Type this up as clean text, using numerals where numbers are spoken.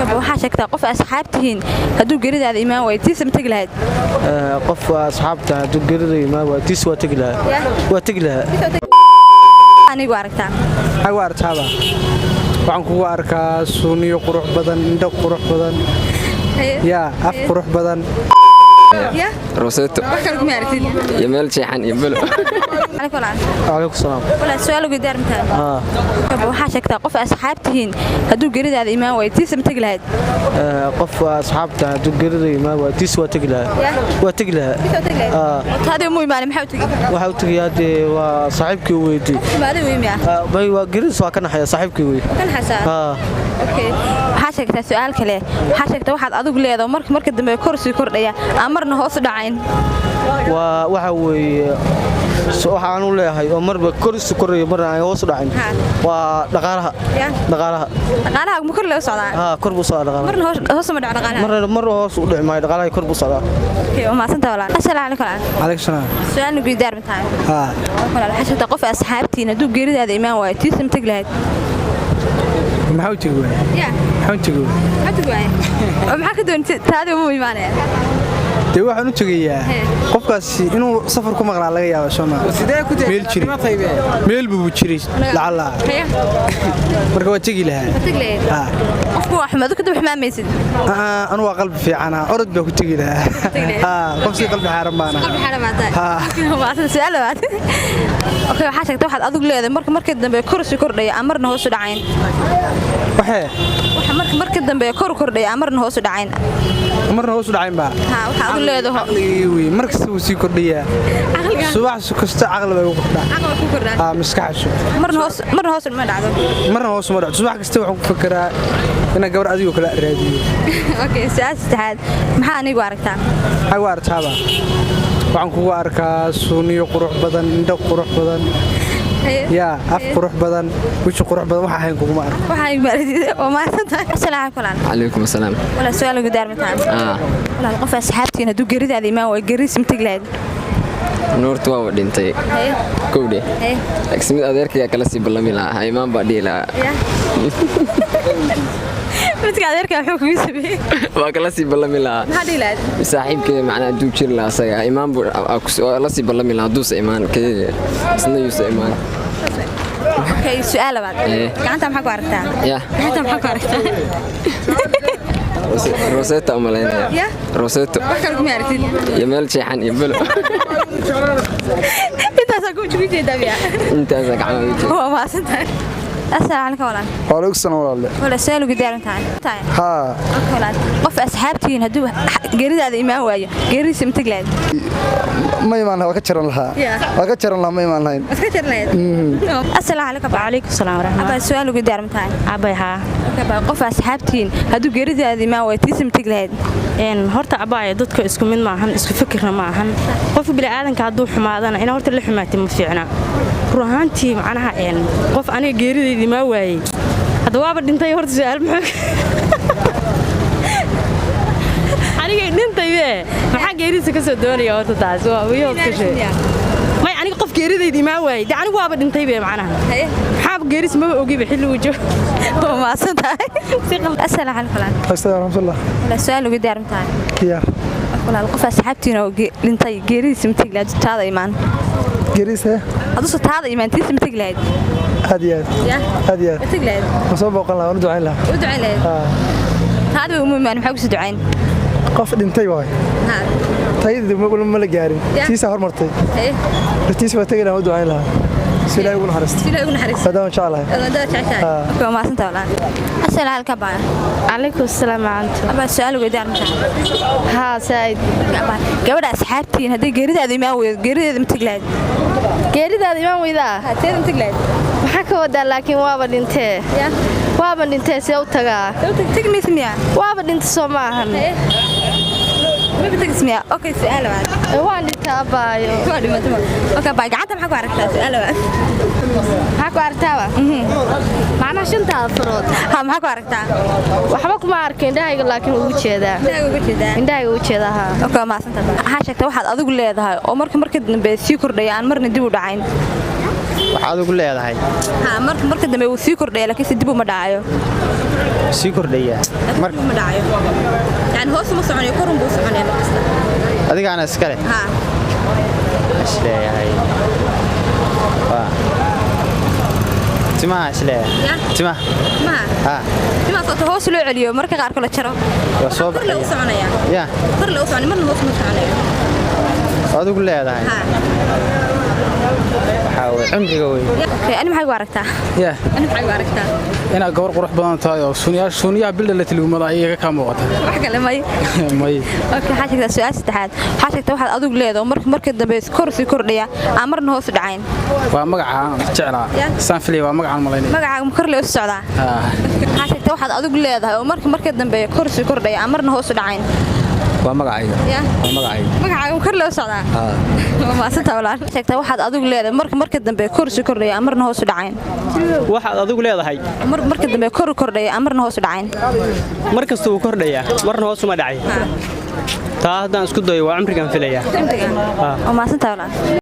Waxaa sheegtaa qof asxaabtihiin hadduu geridaada imaan waayo, tiisa ma tegi lahayd? Qof asxaabta hadduu gerida imaan waayo, tiis waa tegi lahaa, waa tegi lahaa. Anigu aragtaa? Maxaa ku aragtaaba? Waxaan kugu arkaa suuniyo qurux badan, indho qurux badan, yaa af qurux badan. Roseto. Wax kale kuma aragtid? Iyo meel jeexan iyo belo. Calaykum salaam. Walaa su'aal ugu daarmtaa. Waxaa sheegtaa qof asxaabtihiin hadduu geridaada imaan waayo, tiisa ma tegi lahayd? Qof asxaabta hadduu gerida imaan waayo, tiis waa tegi lahaa, waa tegi lahaa. Taadi mu imaanay, maxaa u tegi? Waxaa u tegayaa dee waa saaxiibkii weydii. Imaaday wey miya? Bay waa geridis, waa ka naxaya saaxiibkii wey. Kan xasaa. Okay, waxaa sheegtaa su'aal kale. Waxaa sheegtaa waxaad adigu leedahay marka dambe kor sii kordhaya aan marna hoos u dhacayn. Waa waxa weeye waxaan u leeyahay oo marba kor isu korayo, marna aan hoos u dhacin, waa dhaqaalaha, dhaqaalaha. Dhaqaalaha ma kor loo socdaa? Haa, kor buu socdaa dhaqaalaha. Marna hoos ma dhaco dhaqaalaha? Marna mar hoos u dhici maayo dhaqaalaha, kor buu socdaa. Okay, waa mahadsantahay walaal. Assalaamu calaykum walaal. Calaykum salaam. Su'aal nugu daarmi tahay. Haa. Walaal, waxaa sheegtaa qof asxaabtiin hadduu geeridaada imaan waayo, tiisa ma tegi lahayd? Maxaa u tegi waaya? Maxaa u tegi waaya? Maxaa tegi waaya? Oo maxaa ka doontay? Taadi uma imaanaya. Dee waxaan u tegayaa qofkaasi inuu safar ku maqnaa laga yaaba, soo maa meel jiri, meel buu jiray lacala, marka waa tegi lahaa. Qofku waa xumaado kadib xumaamaysid? Anu waa qalbi fiicana, orod baa ku tegi lahaa. Qof si qalbi xaaran baana. Qalbi xaaran baa tahay. Su'aal labaad. Okay, waxaa sheegtay waxaad adigu leedahay marka dambe kor sii kordhaya aan marna hoos u dhacayn. Waxee? Waxa marka dambe kor kordhaya aan marna hoos u dhacayn. Marna hoos u dhacayn baa? Ha, waxa adigu leedahay. Caqligii wey, mar kasta wuu sii kordhayaa. Subax kasta caqli bay ugu kordhaa. Caqli ku kordhaa. Haa, maskax cusub. Marna hoos ma dhacdo? Marna hoos ma dhacdo. Subax kasta waxaan ku fekeraa inaan gabar adigoo kala raadiyo. Okay, su'aal saddexaad. Maxaa anigu aragtaa? Maxaa ku aragtaaba? Waxaan kugu arkaa suuniyo qurux badan, indho qurux badan, yaa af qurux badan, weji qurux badan. Waxa ahayn kuguma arko. Waxaa igmaartid, waa mahadsantahay. Assalaamu calaykum. Calaykum asalaam. Walaal, su'aal ugu daarmataa. Walaal, qof asxaabtiin hadduu geridaada imaan waayo, geris ma tegi lahayd? Nuurta waaba dhintay kowdhe, laakiin mid adeerkaya kala sii ballami lahaa, imaan baa dhihi lahaa. Midka adeerka muxuu kugu sameeyey? Waa kala sii ballami lahaa. Maxaa dhihi lahayd? Saaxiibkay macnaa hadduu jiri lahaa asaga imaan buu waa la sii ballami lahaa, hadduusa imaan kayga isna yuusa imaan. Okay, su'aal labaad. Gacanta maxaa ku aragtaa? Ya? Gacanta maxaa ku aragtaa? Roseto u malaynaya. Roseto. Wax kale kuma aragtid? Iyo meel jeexan iyo belo. Intaasaa ku jeedaa miya? Intaasaa gacmaha ugu jeeda. Waa mahadsantahay. Assalaamu calaykum walaal. Waalaikum salaam walaalle. Walaal, su'aal ugu daaran tahay. Haa. Walaal, qof asxaabtiin hadduu geeridaada imaan waayo, geeridiisa ma tegi lahayd? Ma imaan lahaa, waa ka jaran lahaa. Waa ka jaran lahaa, ma imaan lahayn. Iska jarnayd. Assalaamu calaykum. Wacalaykum salaam waraxmat. Abaa, su'aal ugu daaran tahay. Abay, haa. Abaa, qof asxaabtiin hadduu geeridaada imaan waayo, tiisa ma tegi lahayd? Horta abaaya, dadka isku mid maahan, isku fikirna ma ahan. Qofka bini'aadanka hadduu xumaadana ina horta la xumaatay ma fiicna. Run ahaantii macnaha qof aniga geeridaydii maa waayey, hadda waaba dhintay. Horta su'aal muxuu aniga dhintaybe, maxaa geeridiisa ka soo doonaya? Horta taas waa wiyood ka sheeg. May, aniga qof geeridaydii maa waayey, dee anigu waaba dhintaybe, macnaha maxaaba geeris maba ogiba xilli uu joogo. Waa mahadsan tahay. Assalaamu calaykum walaal. Asalaam raxmatullah. Walaal, su'aal ugu daaran tahay. Ya. Walaal, qof asxaabtiin oo dhintay geeridiisa ma tegi lahayd taada imaan? Geeriise? Haduuse taada imaan, tiisa ma tegi lahayd? Aad iyo aad. Aad iyo aad. Ma tegi lahayd? Ma soo booqan lahaa, waan u ducayn lahaa. U ducayn lahayd? Haa. Taada way uma imaan, maxaa kusi ducayn? Qof dhintay waay. Tayadii ma la gaarin. Tiisaa hormartay. Tiis waa tegi lahaa, u ducayn lahaa. Si Ilaahay ugu naxariisto. Si Ilaahay ugu naxariisto. Maadaama jeclahay. Maadaama jeceshahay. Haa. Waa mahadsantahay walaal. Assalaamu calaykum abaa. Calaykum asalaam macanto. Abaa, su'aal ugu daaran tahay. Haa, saa'id. Abaa, gabadha asxaabtiin haddii geeridaada imaan weydo, geerideeda ma tegi lahayd? Geeridaada imaan weydaa? Haa, teeda ma tegi lahayd? Maxaa ka wadaa? Laakiin waaba dhintee. Waaba dhintee, see u tagaa? Tegi maysa miyaa? Waaba dhinta, soo ma ahan? Maba tegis miyaa? Okay, su'aal labaad. Waan dhintaa abaayo. Waa dhimatay. Okay, abaa, gacanta maxaa ku aragtaa? Su'aal labaad. Maxaa ku aragtaaba? Macnaha shantaada farood? Ha, maxaa ku aragtaa? Waxba kuma arka indhahayga, laakiin ugu jeedaa. Indhahayga uga jeedaa. Indhahayga ugu jeedaa, haa. Okay, waa mahadsantahay. Waxaa sheegtay waxaad adigu leedahay oo marka dambe sii kordhaya aan marna dib u dhacayn. Waxaad ugu leedahay? Ha, marka dambe wuu sii kordhaya, laakiin si dib uma dhacayo. Sii kordhaya. Laakiin ma dhacayo, yani hoos uma soconayo, korun buu soconaya mar kasta. Adigaana iskale. Haa. Isleeyahay waa timaha, isleeyahay. Ya? Timaha. Timaha? Haa. Timaha soota hoos loo celiyo, marka qaar kala jaro. Waa soo kor loo baxaya. Soconaya. Ya. Kor loo soconaya, marna hoos ma soconayo. Adigu leedahay. Haa. Waxaa weye cimriga wey. Okay, ani maxay ku aragtaa? Yaa. Ani maxay ku aragtaa? Inaad gabar qurux badan tahay oo suuniyaa suuniyaha bildha la tilmaamada ay iyaga kaa muuqata. Wax kale may? May. Okay, waxaa sheegtaa su-aal saddexaad. Waxaa sheegtaa waxaad adigu leedahay oo marka dambe kor sii kordhaya aan marna hoos u dhacayn. Waa magacaan jeclaa. Ya. Saan filaya waa magacaan malaynaya. Magacaaga ma kor lee u socdaa? Haa. Waxaa sheegtaa waxaad adigu leedahay oo marka dambe kor sii kordhaya aan marna hoos u dhacayn. Waa magacayga. Ya? Waa magacayga. Magacaaga ma kor lee u socdaa? Haa. Waa mahadsantahay walaal. Sheegtaa waxaad adigu leedahay marka dambe kor sii kordhaya aan marna hoos u dhacayn. Waxaad adigu leedahay. Marka dambe kor u kordhaya aan marna hoos u dhacayn. Mar kasta wuu kordhayaa, marna hoos uma dhacay. Taa haddaan isku dayo waa cimrigaan filayaa. Waa mahadsantahay walaal.